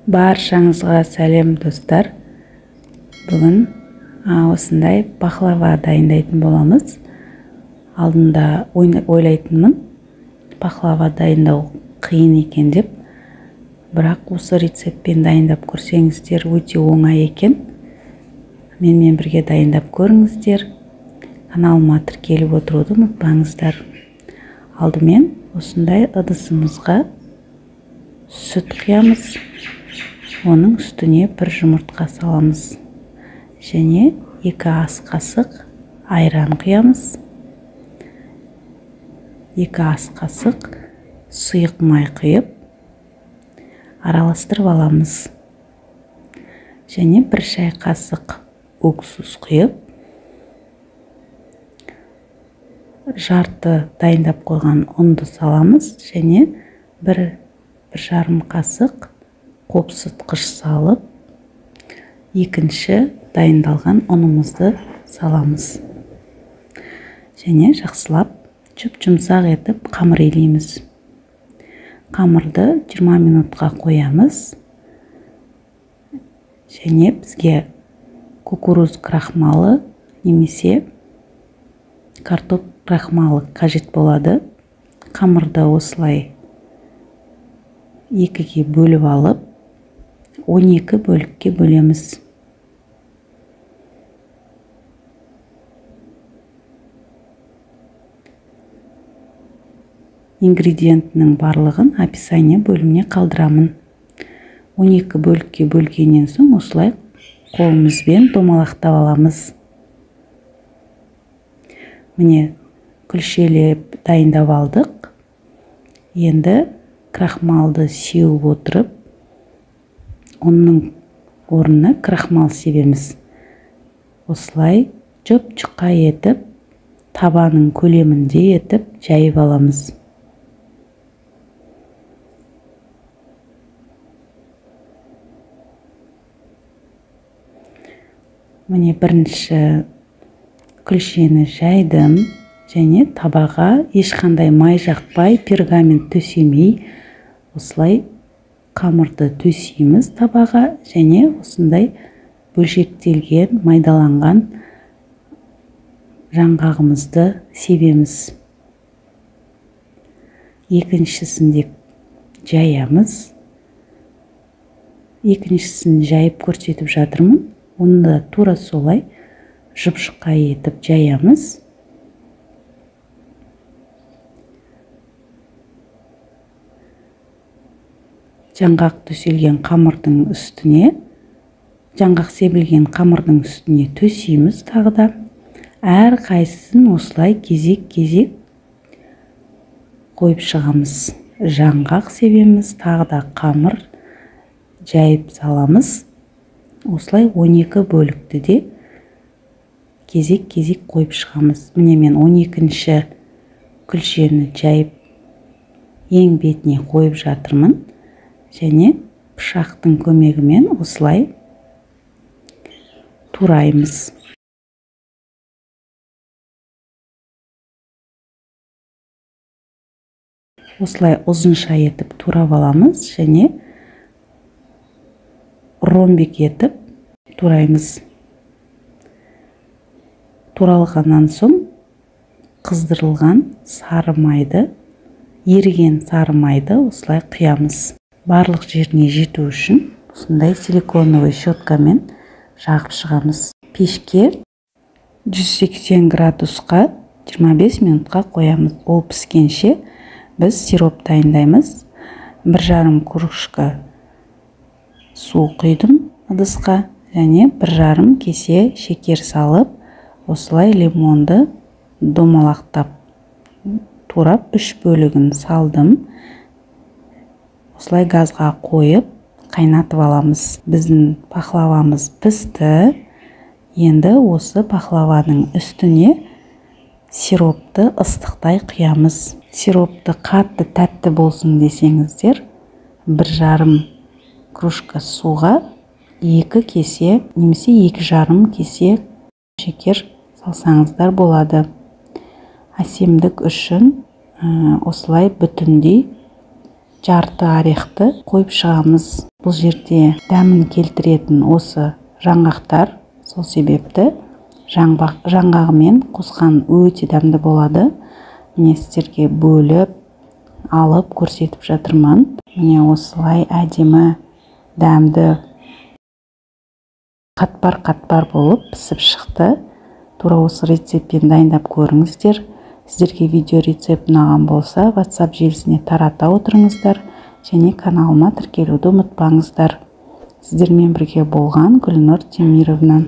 Баршаңызға сәлем, достар. Бүгін осындай пахлава дайындайтын боламыз. Алдында ойлайтынмын, пахлава дайындау қиын екен деп. Бірақ осы рецептпен дайындап көрсеңіздер, өте оңай екен. Менімен бірге дайындап көріңіздер. Каналыма тіркеліп отыруды ұмытпаңыздар. Алдымен осындай ыдысымызға сүт құямыз. Оның үстіне бір жұмыртқа саламыз. Және 2 ас қасық айран құямыз. 2 ас қасық сұйық май құйып, араластырып аламыз. Және 1 шай қасық уксус құйып, жарты дайындап қойған ұнды саламыз. Және 1,5 қасық қопсытқыш салып, екінші дайындалған ұнымызды саламыз. Және жақсылап жұп-жұмсақ етіп қамыр илейміз. Қамырды 20 минутқа қоямыз. Және бізге кукуруз крахмалы немесе картоп крахмалы қажет болады. Қамырды осылай 2-ге бөліп алып, 12 бөлікке бөлеміз. Ингредиентінің барлығын описание бөліміне қалдырамын. 12 бөлікке бөлгеннен соң осылай қолымызбен домалақтап аламыз. Міне, күлшелеп дайындап алдық. Енді крахмалды сеуіп отырып, ұнның орнына крахмал себеміз. Осылай жұп-жұқа етіп, табаның көлемінде етіп жайып аламыз. Міне, бірінші күлшені жайдым және табаға ешқандай май жақпай, пергамент төсемей, осылай қамырды төсейміз табаға және осындай бөлшектелген, майдаланған жаңғағымызды себеміз. Екіншісін де жаямыз. Екіншісін жайып көрсетіп жатырмын. Оны да тура солай жұп-жұқа етіп жаямыз. Жаңғақ төселген қамырдың үстіне, жаңғақ себілген қамырдың үстіне төсейміз тағы да. Әр қайсысын осылай кезек-кезек қойып шығамыз. Жаңғақ себеміз, тағы да қамыр жайып саламыз. Осылай 12 бөлікті де кезек-кезек қойып шығамыз. Міне, мен 12-ші күлшені жайып ең бетіне қойып жатырмын. Және пышақтың көмегімен осылай тураймыз. Осылай ұзынша етіп турап аламыз және ромбик етіп тураймыз. Туралғаннан соң қыздырылған сары майды, еріген сары майды осылай құямыз. Барлық жеріне жету үшін осындай силиконовый щеткамен жағып шығамыз. Пешке 180 градусқа 25 минутқа қоямыз. Ол піскенше біз сироп дайындаймыз. 1,5 кружка су құйдым ыдысқа және 1,5 кесе шекер салып, осылай лимонды домалақтап турап 3 бөлігін салдым. Осылай газға қойып қайнатып аламыз. Біздің пахлавамыз пісті. Енді осы пахлаваның үстіне сиропты ыстықтай құямыз. Сиропты қатты тәтті болсын десеңіздер, 1,5 кружка суға 2 кесе немесе 2,5 кесе шекер салсаңыздар болады. Әсемдік үшін осылай бүтіндей жарты орехты қойып шығамыз. Бұл жерде дәмін келтіретін осы жаңғақтар, сол себепті жаңғағымен қосқан өте дәмді болады. Міне, сіздерге бөліп алып көрсетіп жатырмын. Міне, осылай әдемі, дәмді, қатпар-қатпар болып пісіп шықты. Тура осы рецептпен дайындап көріңіздер. Сіздерге видео рецепт ұнаған болса, WhatsApp желісіне тарата отырыңыздар және каналыма тіркелуді ұмытпаңыздар. Сіздермен бірге болған Гүлнұр Темировна.